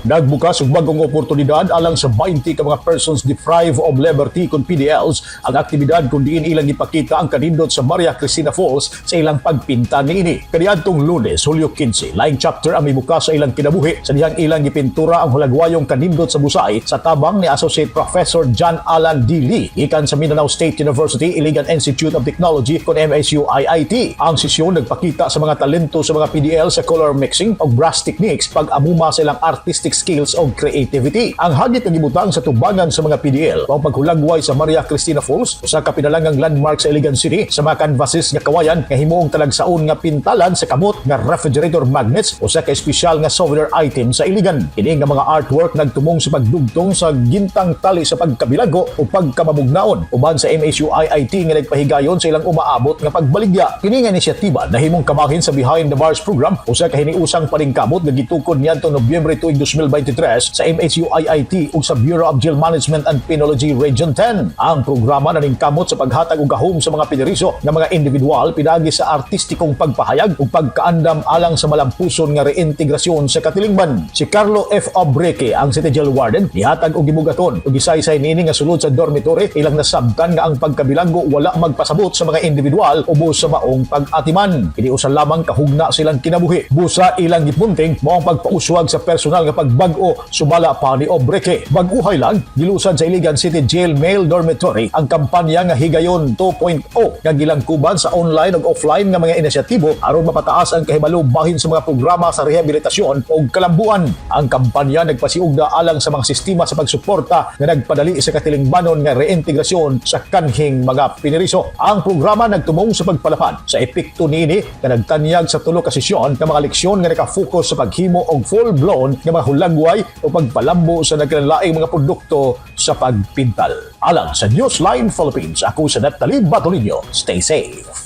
Nagbukas og bagong oportunidad alang sa 20 ka mga persons deprived of liberty kon PDLs ang aktibidad kung diin ilang ipakita ang kanindot sa Maria Cristina Falls sa ilang pagpinta niini. Kaniadtong Lunes, Hulyo 15, laing chapter ang mibukas sa ilang kinabuhi sa dihang ilang gipintura ang hulagwayong kanindot sa Busay sa tabang ni Associate Professor John Alan D. Lee gikan sa Mindanao State University Iligan Institute of Technology kon MSU IIT. Ang sesyon nagpakita sa mga talento sa mga PDL sa color mixing o brush techniques, pag-amuma sa ilang artistic skills o creativity. Ang hagit nga gibutang sa tubangan sa mga PDL ang paghulagway sa Maria Cristina Falls, usa ka pinalangang landmark sa Iligan City, sa mga canvases nga kawayan nga himuong talagsaon nga pintalan sa kamot nga refrigerator magnets, usa ka espesyal nga souvenir item sa Iligan. Kini nga mga artwork nagtumong sa pagdugtong sa gintang tali sa pagkabilanggo o pagkamabugnaon uban sa MSU IIT nga nagpahigayon sa ilang umaabot nga pagbaligya. Kini nga inisyatiba nahimong kamahin sa Behind the Bars program, usa ka hiniusang paningkamot nga gitukod niadtong Nobyembre tuig 2023 sa MSU IIT ug sa Bureau of Jail Management and Penology Region 10. Ang programa naningkamot sa paghatag og gahom sa mga piniriso nga mga individual pinaagi sa artistikong pagpahayag ug pagkaandam alang sa malampuson nga reintegrasyon sa katilingban. Si Carlo F. Obreke, ang City Jail Warden, nihatag og gibugaton ug gisaysay niini nga sulod sa dormitory ilang nasabtan nga ang pagkabilanggo wala magpasabot sa mga individual ubos sa maong pag-atiman. Kini usa lamang kahugna silang kinabuhi. Busa ilang gipunting mao ang pagpauswag sa personal nga pagbag-o, sumala pa ni Obreke. Bag-uhay lang, gilusad sa Iligan City Jail Male Dormitory ang kampanya nga Higayon 2.0 nga gilangkuban sa online ug offline nga mga inisyatibo aron mapataas ang kahibalo bahin sa mga programa sa rehabilitasyon ug kalambuan. Ang kampanya nagpasiugda alang sa mga sistema sa pagsuporta nga nagpadali sa katilingbanon nga reintegrasyon sa kanhing mga piniriso. Ang programa nagtumong sa pagpalapad sa epekto niini nga nagtanyag sa tulo ka sesyon nga mga leksyon nga naka-focus sa paghimo og full-blown nga mga hulagway o pagpalambo sa nagkalaing mga produkto sa pagpintal. Alang sa Newsline Philippines, ako sa Neptali Batolinio. Stay safe.